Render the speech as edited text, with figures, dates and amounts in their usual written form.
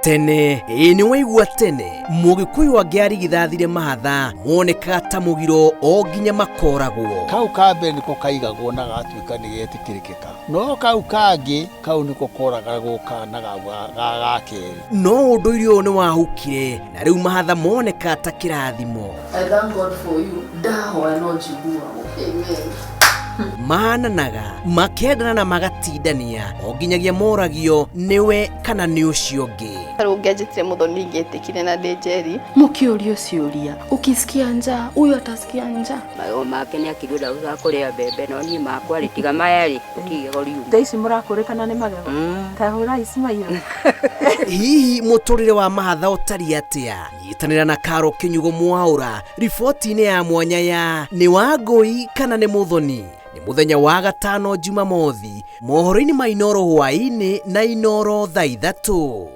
Tene ĩĩ nĩ waigua tene Mũgĩkũyũ angĩarigithathire mahatha monekaga ta mũgiro o nginya makoragwo. Kau ka mbere nĩko kaigagwo na gatuĩka nĩ getĩkĩrĩkĩka, no kau kangĩ kau nĩko koragagwo kana ga ga kerĩ. No ũndũire ũyũ nĩ wahukire na rĩu mahatha monekaga ta kĩrathimo. I thank God for you. Ndahoya no njiguagwo. Amen. Mahananaga, makendana na magatindania o nginyagia moragio nĩwe kana nĩ ũcio ũngĩ. Rĩu ũngĩanjĩtire mũthoni ingĩetĩkire na ndĩ njeri. Mũkĩũrio ciũria, ukisikia njaa, huyu atasikia njaa. Magego make nĩ akĩrĩ ũrĩa ũtakũrĩa mbembe no niĩ makwa rĩ tiga maya rĩ gũtirĩ igego riuma. Thaa ici mũrakũrĩkana nĩ magego ta hũrai cimairũ. Hihi mũtũrĩre wa mahatha ũtariĩ atĩa? Nyitanĩra na Karo Kĩnyugo Mwaũra riboti-inĩ ya mwanya ya Nĩ Wangũi kana nĩ Mũthoni? Nĩ mũthenya wa gatano Jumamothi mohoro-inĩ ma Inoro hwaĩ-inĩ na Inoro thaa 3.